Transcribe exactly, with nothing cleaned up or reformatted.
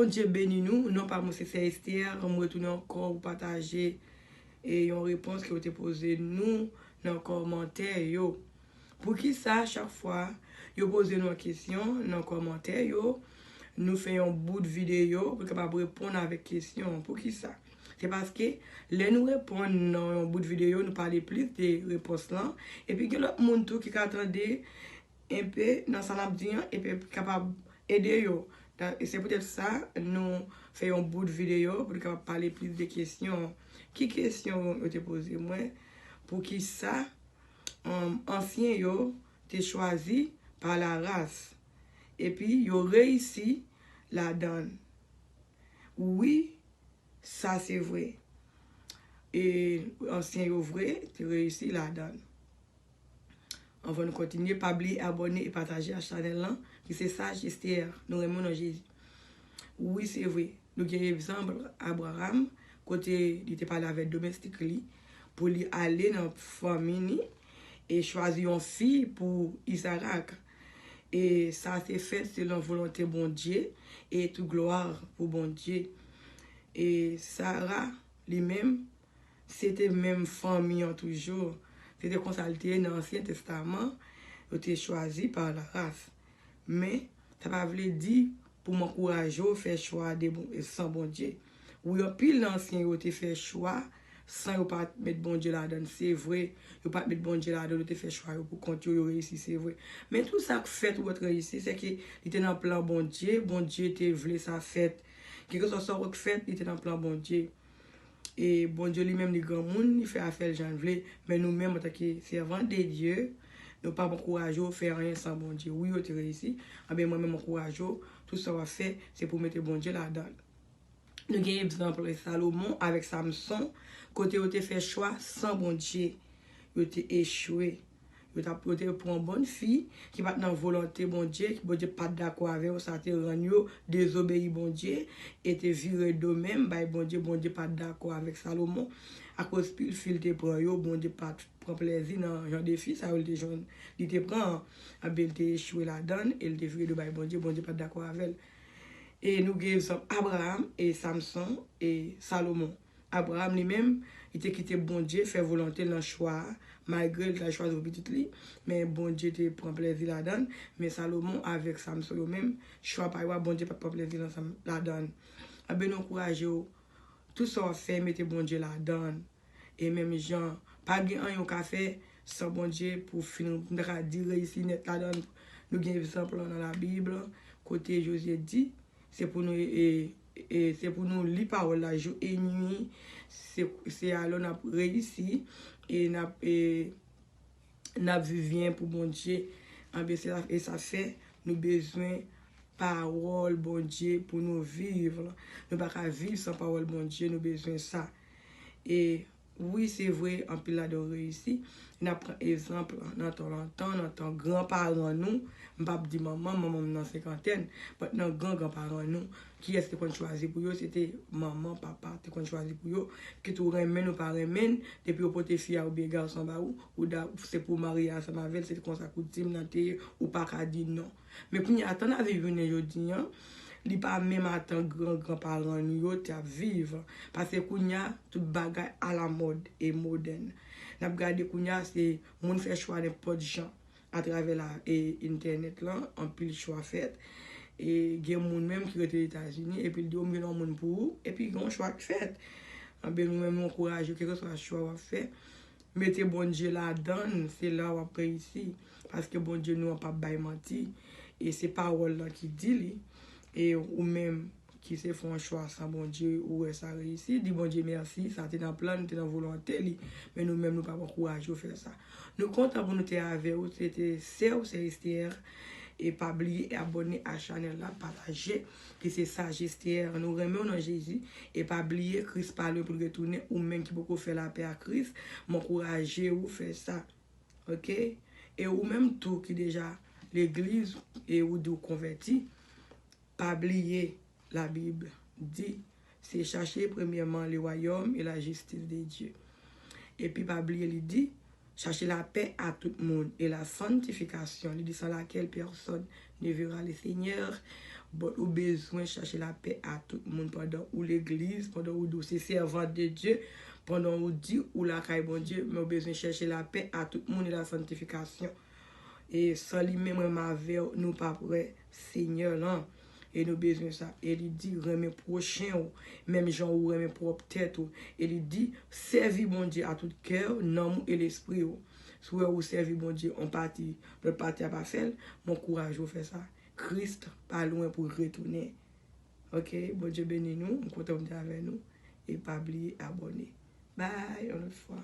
Bondye beni nou. Non pa m se Sè Esther, m retounen ankò pou pataje e yon repons ke w te poze nou nan kòmantè yo. Poukisa chak fwa yo poze nou yon kesyon nan kòmantè yo, nou fè yon bout videyo pou kapab reponn avèk kesyon? Poukisa? Se paske lè nou reponn nan yon bout videyo, nou pale plis de repons lan. Epi gen lòt moun tou ki ka tande enpe nan sa n ap di an, epi kapab ede yo. E se poutèt sa, nou fè yon bout videyo pou nou kapab pale plis de kesyon. Ki kesyon yo te poze mwen? Poukisa um, ansyen yo te chwazi pa laras, epi yo reyisi ladan l? Wi, sa se vre. E ansyen yo vre te reyisi ladan l. Anvan nou kontinye, pa bliye abòne e pataje a chanèl lan, ki se Saj Esther. Nou renmen w nan Jezi. Wi, se vre. Nou gen egzanp Abraram, kote li te pale avèk domestik li pou li ale nan fanmi ni e chwazi yon fi pou Izarak. E sa te fèt selon volonte Bondye, e tout glwa pou Bondye. E Sara, li menm, se te menm fanmi an toujou. Se te konsa l te ye nan Ansyen Testaman, yo te chwazi pa laras. Men, sa pa vle di pou m ankouraje w fè chwa de bon, san Bondye. Wi, anpil nan ansyen yo te fè chwa san yo pa t met Bondye ladan l, se vre. Yo pa t met Bondye ladan l, yo te fè chwa yo pou kont yo, yo reyisi, se vre. Men tout sa k fèt ou wè t reyisi, se ke li te nan plan Bondye, Bondye te vle sa fèt. Kèlkeswa sa w wè k fèt, li te nan plan Bondye. E Bondye li menm, li granmoun, li fè afè l jan l vle. Men nou menm, antanke sèvan de Dye, nou p ap ankouraje w fè anyen san Bondye. Wi, yo te reyisi. Anben, mwen menm, m ankouraje w, tout sa w ap fè, se pou w mete Bondye ladan l. Nou gen egzanp Salomon avèk Samson, kote yo te fè chwa san Bondye. Yo te echwe. Yo t ap, yo te pran bon fi ki pa t nan volonte Bondye, ki Bondye pa t dakò avè yo, sa te rann yo dezobeyi Bondye e te vire do menm bay Bondye. Bondye pa t dakò avèk Salomon akoz pil fi l te pran yo, Bondye pa t pran plezi nan jan de fi sa yo l te jwenn, li te pran an. Anben, l te echwe ladan l e l te vire do bay Bondye, Bondye pa t dakò avè l. E nou gen egzanp Abraram e Samson e Salomon. Abraram li menm, li te kite Bondye fè volonte l nan chwa a, malgre l t al chwazi pou pitit li, men Bondye te pran plezi ladan l. Men Salomon avèk Samson yo menm, chwa pa yo a, Bondye pa t pran plezi ladan l. Anben, nou ankouraje w, tout sa w ap fè, mete Bondye ladan l. E menm jan, pa gen anyen w ka fè san Bondye pou w fin, m ta ka di, reyisi nèt ladan l. Nou gen egzanp lan nan Labib, kote Jozye di, se pou nou, e, e, se pou nou li pawòl la jou e nwi, se, se alò n ap reyisi, e n ap, e, n ap viv byen pou Bondye. Anben, se sa, e sa fè nou bezwen pawòl Bondye pou nou viv. Nou pa ka viv san pawòl Bondye, nou bezwen sa. E wi, se vre, anpil ladan yo reyisi. N ap pran egzanp nan tan lontan, nan tan granparan nou. M p ap di manman, manman m nan senkantèn, but nan gran granparan nou, kiyès te konn chwazi pou yo? Se te manman, papa te konn chwazi pou yo. Kit ou renmen l ou pa renmen l, depi yo pote fi a oubyen gason ba ou, ou da, se pou w marye ansanm avè l, se te konsa koutim nan te ye, ou pa ka di non. Men kounye a, tan n ap viv jounen jodi an, li pa menm a tan gran granparan nou yo t ap viv. Paske kounye a, tout bagay alamòd e modèn. N ap gade kounye a, se moun fè chwa nenpòt jan atravè la, e, entènèt lan, anpil chwa fèt. E gen moun menm ki rete Etazini, epi l di w, "M gen yon moun pou ou," epi gen yon chwa k fèt. Anben, nou menm, nou ankouraje w, kèlkeswa chwa w ap fè, mete Bondye ladan l, se la w ap reyisi. Paske Bondye nou an p ap bay manti. E se pawòl lan ki di li. E ou menm ki se fè yon chwa san Bondye, ou wè sa reyisi, di Bondye mèsi, sa te nan plan l, te nan volonte li. Men nou menm, nou p ap ankouraje w fè sa. Nou kontan pou nou te avè w, se te sè w, sè Esther. E pa bliye abòne a chanèl la, pataje, ki se Saj Esther. Nou renmen w nan Jezi. E pa bliye, Kris pa lwen pou l retounen. Ou menm ki poko fè lapè a Kris, m ankouraje w fè sa. Oke? E ou menm tou ki deja legliz e ou di w konvèti, pa bliye, Labib di, se chache premyèman le wayòm e la jistis de Dye. Epi pa bliye, li di, chache lapè a tout moun e la santifikasyon, li di, sans laquelle personne ne verra le Seigneur. But ou bezwen chache lapè a tout moun pandan ou legliz, pandan ou di ou se sèvant de Dye, pandan ou di ou lakay Bondye, men ou bezwen chache lapè a tout moun e la santifikasyon. E san li menm, mwen avè w, nou p ap wè Senyè lan. E nou bezwen sa. E li di, renmen pwochen ou, menm jan ou renmen pwòp tèt ou. E li di, sèvi Bondye a tout kè w, nanm ou e lespri ou. Si w wè ou sèvi Bondye, on pati, lòt pati a pa fè l, mwen ankouraje w fè sa. Kris pa lwen pou retounen. Ok, Bondye beni nou. M kontan m te avè nou. E pa bliye abòne. Bye, yon lòt fwa.